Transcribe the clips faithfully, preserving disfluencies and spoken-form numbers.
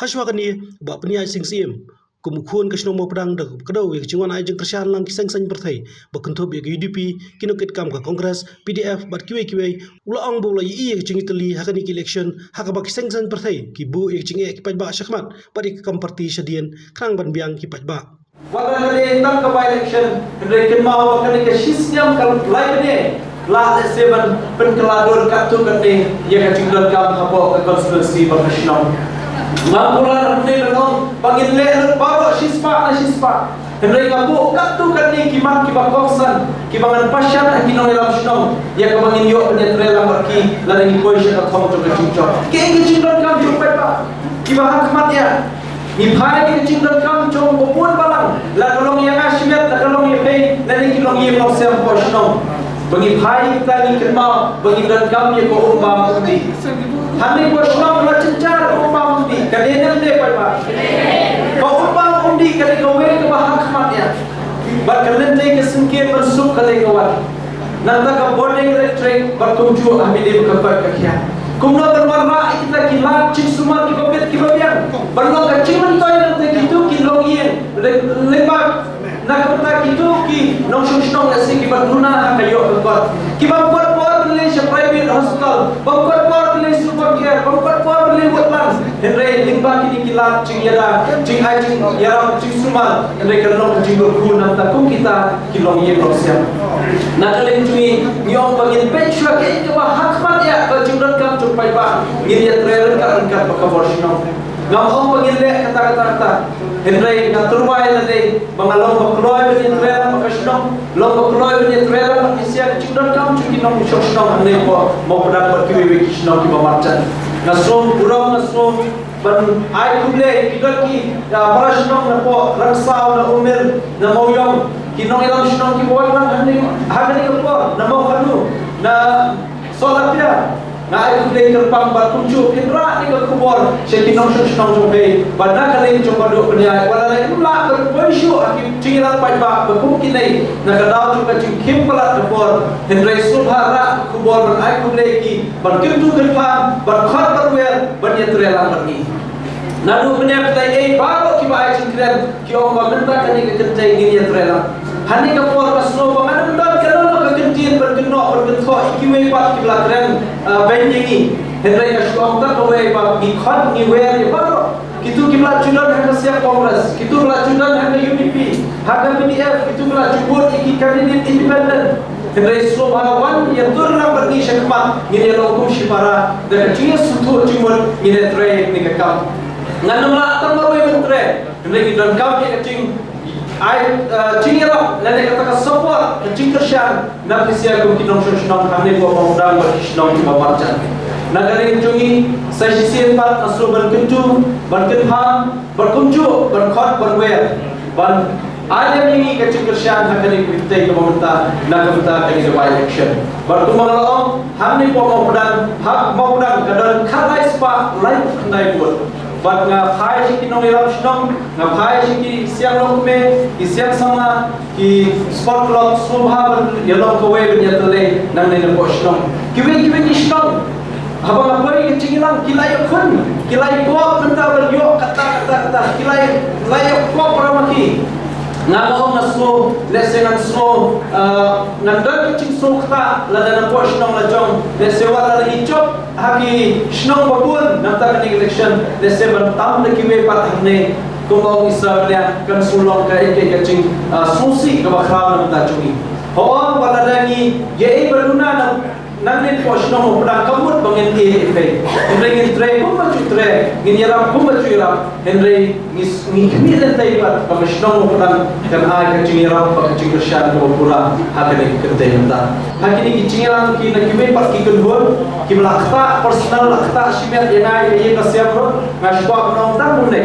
Hashwa kane, Bah Pynïaid Sing Syiem, kum u khun ka shnong Mawpdang, da kaba kdew ïa ka jingwan ai jingkyrshan lang ki seng saiñ pyrthei ba kynthup ïa ka U D P, ki nongkitkam ka Congress, P D F bad kiwei kiwei, u la ong ba u la ïohi ïa ka jingïatylli ha kane ka election ha kaba ki seng saiñ pyrthei ki buh ïa ka jingeh ki paidbah shakhmat bad ïa ka kam party shadien khnang ban biang ki paidbah. Wat la ka dei tang ka by-election, hynrei kynmaw ba kane ka shisnem ka lai bnai la lehse ban pynkylla dur katto katne ïa ka jingdonkam hapoh ka constituency bad ka shnong. Nga kular hynrei ban ong ba ngin leh lut baroh shispah na shispah. Hynrei nga buh katto katne ki mat kiba kongsan kiba ngan pashat ha ki nongïalam shnong ïa kaba ngin ïoh ban ïatreilang bad ki lada ngi poi sha ka thong jong ka jingjop. Kaei ka jingdonkam jong u paidbah? Kiba ha khmat ïa ngi phai ïa ka jingdonkam jong u bun balang, la ka long ïa nga shimet, la ka long ïa phi, lane ki longïing longsem hapoh shnong. Ba ngi phai ïa kita ngi kynmaw ba ngi donkam ïa ka um bam um dih. Hangne hapoh shnong la jynjar ka um bam um dih, ka dei ne ym dei paidbah? Ka um bam um dih ka dei kawei kaba ha khmat ïa. Bad ka lynti ka syngkien ban suk ka dei ka wan. Nangta ka bording electric bad kumjuh ha milim ka koit ka khiah. Kumno ban wanrah ïa kita ki lad jingsumar kiba bit kiba biang ban long ka jingmyntoi na bynta kito ki longïing lyngba, na ka bynta kito ki nongshong shnong lehse kiba duna ha ka ïoh ka kot, kiba kwah por ban leit sha private hospital, ba kwah por ban leit sha Super Care, ba kwah por ban leit Woodland. Hynrei lyngba kine ki lad jingïada, jingai jingïarap jingsumar, hynrei kan long ka jingkyrkhu nangta kum kita ki longïing longsem. Na ka liang jong ngi, ngi ong ba ngin peit shuwa kaei kaba ha khmat ïa ka jingdonkam jong u paidbah, ngin ïatrei ryngkat ryngkat bad ka bor shnong. Ngam ong ba ngin leh kata kata kata. Hynrei nga tyrwa ïa lade ba nga long ba kloi ban ïatrei lang bad ka shnong, long ba kloi ban ïatrei lang bad ïa ka jingdonkam jong ki nongshong shnong hangne hapoh Mawpdang bad kiwei kiwei ki shnong kiba marjan. Nga sngew burom, nga sngew ban ai khublei ïa ki don ki, ah, para shnong na poh Rangsaw, na Umir, na Mawïong, ki nongïalam shnong kiba wan hangne ha kane ka por, na Mawkhanu, na Sohla Pia. Nga ai khublei kyrpang bad kumjuh phin rah ïa ka khubor sha ki nongshong shnong jong phi, bad na ka liang jong Bah Duh Pynïaid, wat la ym lah ban poi shuh ha ki jingïalang paidbah ba kum kine, na ka daw jong ka jingkhim palat ka por, hynrei sngewbha rah ka khubor ban ai khublei ïa ki, ban kyntu kyrpang, ban khot ban wer, ban ïatrei lang bad ngi. Naduh mynne ka taïew baroh kiba ai jingkren ki ong ba mynta kane ka kynthei ngin ïatrei lang. Hangne ka por nga sngew ba ngan ym don kano kano ka kyntien ban kynnoh ban kynthoh ïa kiwei pat kiba la kren, ah, beiñ ïa ngi. Hynrei nga shu ong tang kawei ba ngi khot ngi wer ïa baroh. Kito kiba la ju don ha ka siang Congress, kito ba la ju don ha ka U D P, ha ka P D F, kito ba la ju vote ïa ki candidate independent. Hynrei sngewbha wan ïatur lang bad ngi sha khmat, ngin ïa long kum shipara, da ka jingïasngewthuh jingmut ngin ïa trei ïa kane ka kam. Ngan ym lah tang marwei ban trei, hynrei ngi donkam ïa ka jing ai, eh, jingïarap, lane kata ka support, ka jingkyrshan na phi sha kum ki nongshong shnong hangne hapoh Mawpdang bad ki shnong kiba marjan. Na ka liang jong ngi, sa shisien pat nga sngewbha ban kyntu, ban kynpham, ban kumjuh, ban khot, ban wer, ban ai lem ïa ngi ka jingkyrshan ha kane ka kynthei kaba mynta, na ka bynta kane ka by-election. Bad kumba nga la ong, hangne hapoh Mawpdang, ha Mawpdang ka don khatlai spah laiphew khyndai vote. Bad nga phai sha ki nongïalam shnong, nga phai sha ki siang longkmie, ki siang samla, ki sport club, sngewbha ban ïalong kawei ban ïatrei nangne napoh shnong. Kiwei kiwei ki shnong, haba nga poi ka jingïalang, ki la ïakhun, ki la ïakop mynta ban ïoh kata kata kata, ki la ïa, la ïakop para ma ki. Nga la ong nga sngew, lehse ngan sngew, eh, ngan don ka jingsngew ktah lada napoh shnong la jong, lehse wat lada ngi jop ha ki shnong ba bun na kata ka election, lehse ban tam da kiwei pat hangne. Kumba ong i Sir Liang, kan shu long kaei kaei ka jing, ah, sngewsih kaba khraw na ka bynta jong ngi. Hooid, wat lada ngi ïa ei ba duna na, nangne hapoh shnong Mawpdang, kam mut ba ngin ïeh ïa kaei. Hynrei ngin trei kumba ju trei, ngin ïarap kumba ju ïarap. Hynrei ngi, ngi khmih lynti pat ba ka shnong Mawpdang kan ai ka jingïarap bad ka jingkyrshan kaba pura ha kane ka kynthei mynta. Ha kine ki jingïalang ki na kiwei pat ki kynhun kiba la ktah personal, la ktah shimet ïa nga ïa ka ïing ka sem ruh, nga shu kwah ban ong tang kumne.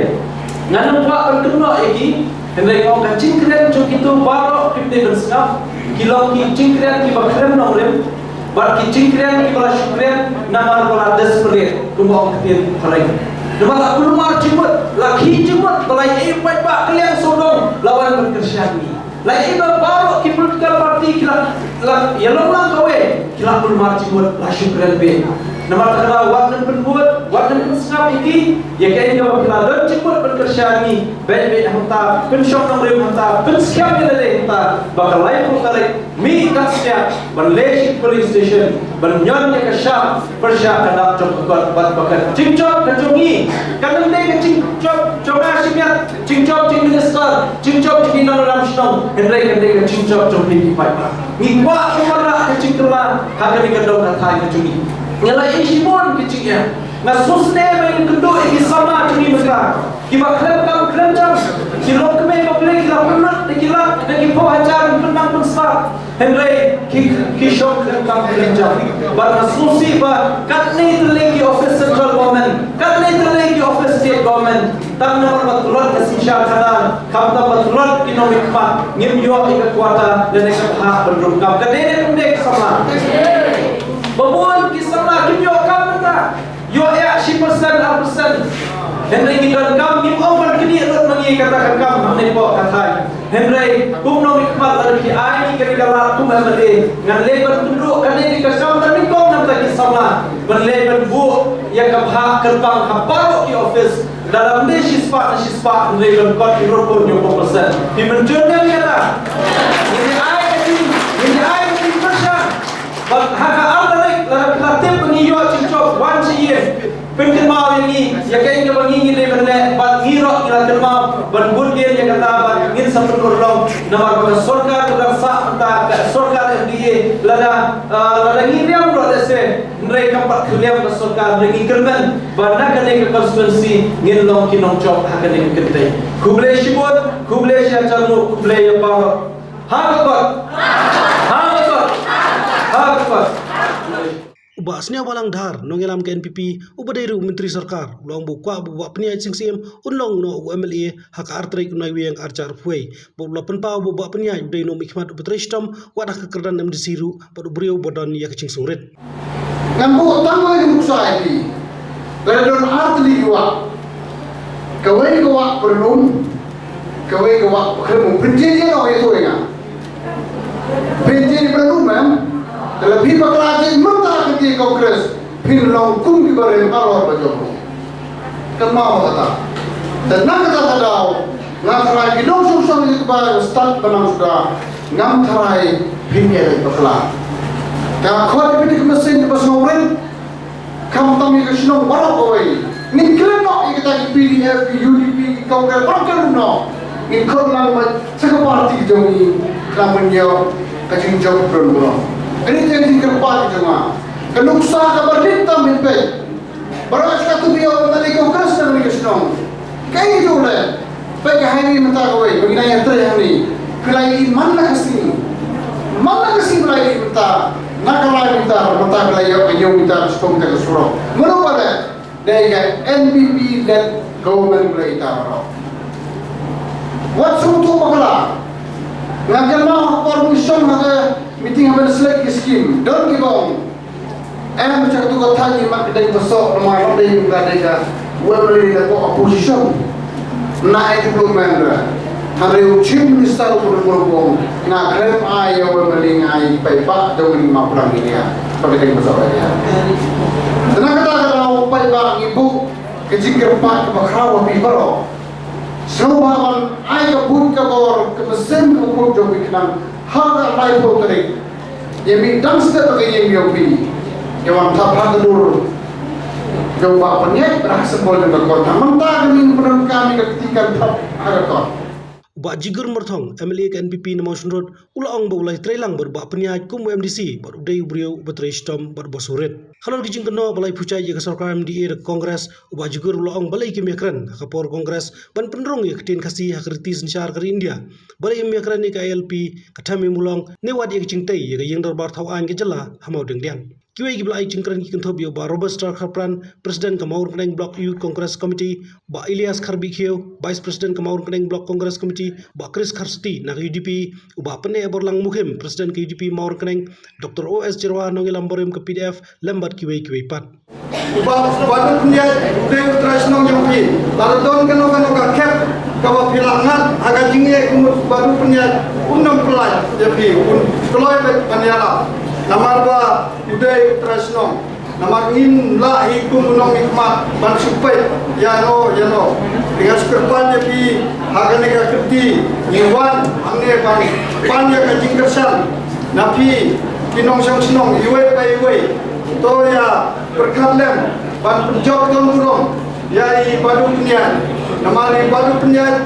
Ngan ym kwah ban kynnoh ïa ki, hynrei nga ong ka jingkren jong kito baroh kim dei ban sngap, ki long ki jingkren kiba khlem nongrim. Bad ki jingkren kiba la shu kren namar ba la desperate, kumba ong ka ktien phareng. Namar la kulmar jingmut, la khih jingmut, ba la ïohi paidbah ka liang sawdong, la wan ban kyrshan ngi. La ïohi ba baroh ki political party ki la, la ïalong lang kawei, ki la kulmar jingmut, la shu kren beit. Namar kata wat nym pynbud, wat nym pynsngap ïa ki, ïa kaei kaba ki la don jingmut ban kyrshan ngi, beit beit hangta, pynshong nongrim hangta, pynskhem ïa lade hangta, ba ka laiphew tarik, mih kat sniang, ban leit sha police station, ban ñion ïa ka shap, pyrshah ka dak jong ka kot, bad ba ka jingjop ka jong ngi. Kan ym dei ka jingjop jong nga shimet, jingjop jong minister, jingjop jong ki nongïalam shnong, hynrei kan dei ka jingjop jong phi ki paidbah. Ngi kwah ban wanrah ka jingkylla ha kane ka dong ka thaiñ ka jong ngi. Ngi la ïohi shibun ki jingeh. Nga sngewsynei ba ngi kynduh ïa ki samla jong ngi mynta. Kiba khlem kam khlem jam. Ki longkmie ba pyrshah ki la pynlut da ki lak da ki phew hajar ban pynnang pynstad. Hynrei ki, ki shong khlem kam khlem jam. Bad nga sngewsih ba katne tylli ki office central government, katne tylli ki office state government, tang namar ba tlot ka synshar khadar, khamtam ba tlot ki nongmihkhmat, ngim ïoh ïa ka quota lane ka bhah ban rung kam. Ka dei ne ym dei, ki samla? Ba bun ki samla kim ïoh kam mynta. Ïoh ïa shi percent, ar percent. Hynrei ngi donkam, ngim ong ban knieh lut ma ngi kata ka kam hangne hapoh ka thaiñ. Hynrei kum nongmihkhmat, lada phi ai ngi kane ka lad kum M L A, ngan leit ban kynduh kane ka kam, tang nyngkong na bynta ki samla, ban leit ban buh ïa ka bhah kyrpang ha baroh ki office. Lada ym dei shispah na shispah, hynrei ban kot ki rukun hynñiewphew percent. Phi mynjur ne em ïa kata? Ngin ïa ai ka jing, ngin ïa ai ka jingpyrshang. Bad ha ka ar tarik, lada phi la tip ba ngi ïoh jingjop, wan sha ïing. Pynkynmaw ïa ngi ïa kaei kaba ngi, ngi dei ban leh, bad ngi ruh ngi la kynmaw ban bud ïa kata, bad ngin sa pynurlong. Namar ba ka sorkar ka dang sah mynta, ka sorkar M D A, lada, ah, lada ngi riam ruh lehse, hynrei kam pat khyllem ka sorkar, hynrei ngi kyrmen ba na kane ka constituency ngin long ki nongjop ha kane ka kynthei. Khublei shibun, khublei shihajar nguh, khublei ïa baroh. Ha ka kot. Ha ka kot. Ha ka kot. U Bah Sniawbhalang Dhar, nongïalam ka N P P, uba dei ruh u Myntri Sorkar, u la ong ba u kwah ba u Bah Pynïaid Sing Syiem un long noh u M L A ha ka ar tarik u Naiwieng ar hajar arphew wei, bad u la pynpaw ba u Bah Pynïaid u dei u nongmihkhmat uba trei shitom, wat ha ka kyrdan M D C ruh, bad u briew uba don ïa ka jingsngewrit. Ngan buh tang ïa ka nuksa ïa phi. Ka la don ar tylli ki wah. Kawei ka wah Pyrnum, kawei ka wah Pyrnum. Phin jied ïa no ïa to ïa nga? Phin jied ïa Pyrnum, em? Te lada phi bakla jied mynta ha ka Congress, phin long kum kiba rem halor ba jong. Kynmaw kata. Te na kata ka daw, nga tharai ki nongshong shnong kiba stad ba nang suda, ngam tharai phin ïaleit bakla. Ka khot ïa phi da ka mynsiem kaba sngewrit. Khamtam ïa ka shnong baroh kawei. Ngin kren noh ïa kita ki P D F, ki U D P, ki Congress, baroh kawei noh. Ngin khot lang beit sha ka party jong ngi, khnang ban ïoh ka jingjop don baroh. Kane ka jingkyrpad jong nga. Ka nuksa kaba rit tam, ngin peit. Baroh shi katta ki ïoh na ka Congress na ka shnong. Kaei ka jong u leh? Peit ka haini mynta kawei, ba ngi nang ïatrei hangne. Phi la ïohi man la ka sngi. Man la ka sngi phi la ïohi mynta. Na ka lai meter, mynta phi la ïohi hynñiew meter shitom te ka surok. Mano ba leh? Dei ka N P P led government ba la ïohi ta baroh. Wat sngewthuh bakla. Nga kynmaw ha ka por ba ngi shong ha ka meeting haba ngi select ki scheme. Don kiba ong, em, sha katu ka thaiñ ïa mat ka dei ba soh, namar ba dei ka, dei ka, u M L A na ka opposition. Nga ai development ruh. Hynrei u Chief Minister u Pynrung Barabor, nga khlem ai ïa u M L A, nga ai paidbah jong ngi, ma plang ngi ïa, ba ka dei ba soh ïa. Te na kata ka daw paidbah ngi buh ka jingkyrpad kaba khraw ha phi baroh. Sngewbha ban ai ka buit ka bor, ka mynsiem ka buit jong phi khnang ha ka laiphew tarik. Ïa mih dang step ha ka ïing jong phi. Ïa wan thap ha ka dur jong Bah Pynïaid, ba ha ka symbol jong ka kot. Mynta ka ning pyndonkam ïa ka kti kan thap ha ka kot. Bah Jigur Myrthong, M L A ka N P P na Mawshynrut, u la ong ba u la ïatrei lang bad Bah Pynïaid kum u M D C, bad u dei u briew uba trei shitom bad uba sngewrit. Halor ki jingkynnoh ba la ïa pynshai ïa ka sorkar M D A da ka Congress, u Bah Jigur u la ong balei kim ïakren ha ka por Congress ban pynrung ïa ka ktien Khasi ha ka riti synshar ka ri India. Balei kim ïakren ïa ka I L P, ka them ïa Mulong, ne wat ïa ka jingtei ïa ka ïing dorbar thaw aiñ ka jylla ha Mawdiangdiang. Kiwei kiba la ai jingkren ki kynthup ïa u Bah Robert Star Kharpran, President ka Mawryngkneng Block Youth Congress Committee, Bah Elias Kharbih Khiew, Vice President ka Mawryngkneng Block Congress Committee, Bah Chris Kharsuti na ka U D P, u Bah Pyneh Borlang Mukhim, President ka U D P Mawryngkneng, Doctor O S Jyrwa, nongïalam barim ka P D F, lem bad kiwei kiwei pat. U Bah, u Bah Dut Pynïaid u dei u trai shnong jong phi. Lada don kano kano ka khet kaba phi la ngat ha ka jingïeit, u Bah Dut Pynïaid un ym pyllait ïa phi, un kloi beit ban ïarap. Namar ba u dei u trai shnong. Namar ngim lah hi kum u nongmihkhmat ban shu peit ïano ïano. Te nga shu kyrpad ïa phi ha kane ka kyrti, ngi wan hangne ban pan ïa ka jingkyrshan na phi ki nongshong shnong iwei pa iwei. To ïa pyrkhat lem ban pynjop don burom ïa i Bah Dut Pynïaid. Namar i Bah Dut Pynïaid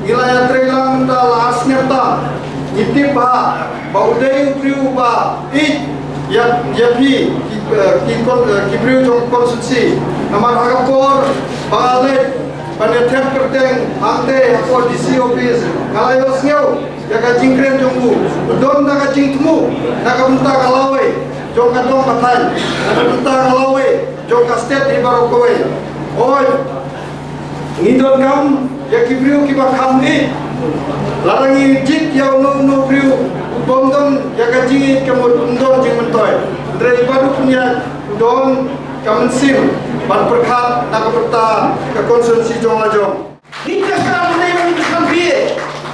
ngi la ïatrei lang mynta la ar snem tam. Ngi tip ba, ba u dei u briew uba ïeit ïa, ïa phi ki, eh, ki kon-, eh, ki briew jong constituency. Namar ha ka por ba nga leit ban ïa thep kyrteng hangtei hapoh D C office, nga la ïohsngew ïa ka jingkren jong u. U don na ka jingthmu na ka bynta ka lawei jong ka dong ka thaiñ, na ka bynta ka lawei jong ka state hi baroh kawei. Oi, ngi donkam ïa ki briew kiba kham ïeit. Lada ngi jied ïa uno uno u briew u bym don ïa ka jingïeit, ka mut um don jingmyntoi. Hynrei i Bah Dut Pynïaid u don ka mynsiem ban pyrkhat na ka bynta ka constituency jong la jong. Ngi kyrshan ne ngi kyrshan phi.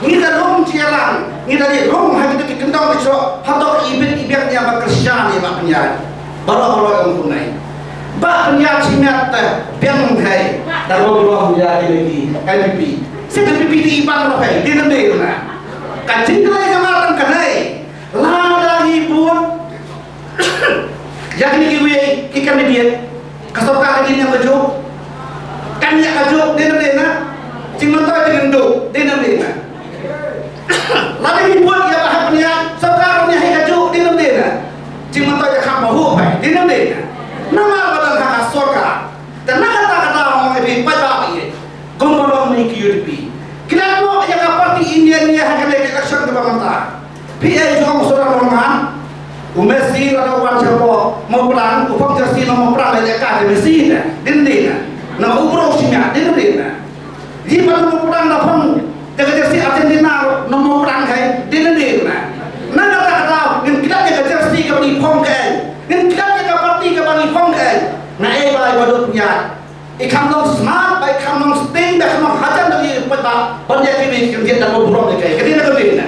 Ngi da rung jingïalang, ngi da rung ha kito ki kyndong ki jong, hato i bit i biang ïa ba kyrshan ïa Bah Pynïaid. Baroh baroh ong kumne. Bah Pynïaid shimet te biang hei. Da rung rung ïa ki lei ki N P P. Shisha N P P te i bang ba hei, dei nam dei na. Ka jingkylli ka mar tang kane. Lada ngi bud ïa kine kiwei ki candidate, ka sorkar ka jin ïa kajuh. Kan ïa kajuh, dei nam dei na. Jingmyntoi jingïaduh, dei nam dei na. Lada ngi bud ïa Bah Pynïaid, sorkar ïa hi kajuh, dei nam dei na. Jingmyntoi jingkhang ba huh bai, dei nam dei na. Namar ba dang ha ka sorkar. Te na kata kata ong ïa phi paidbah ba ïeit. Kumba long ne ki U D P. Ki la noh ïa ka party India ne ha kane ka election kaba mynta. Phi ai jong u Sudhir Mohan, u Messi lada u wan sha Mawpdang, u phong jersey na Mawpdang lada ka de Messi ne. Dei nam dei na. Na u bro shisha, dei nam dei na. Yi ba Mawpdang da phong da ka jersey Argentina na Mawpdang kai, dei nam dei na. Na kata kata, ngin klet ïa ka jersey kaba ngi phong kai. Ngin klet ïa ka party kaba ngi phong kai. Na ei ba, ei ba dot nya. I kham long smart, ba i kham long sting, ba i kham long hajan da i paidbah, ban ïa ki ri ki kyndiat da burom ïa ki, ka dei na ka dei na.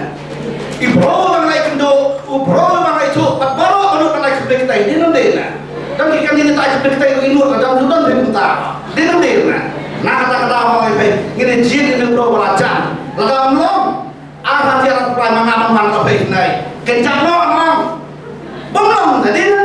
I bro ba ngai kynduh, u bro ba ngai thuh, ba baroh ba lut ba ngai kyndiat kita, dei na dei na. Dang ki kyndiat kita kyndiat kita i lut, dang lut dang dei mynta. Dei na dei na. Na kata kata ba ngai pei, ngin ïa jied ïa u bro ba la jan. Lada ym long, ar hajar ar phew lai ma nga ma nga la pei nai. Ken jam noh ma nga. Bym long, dei na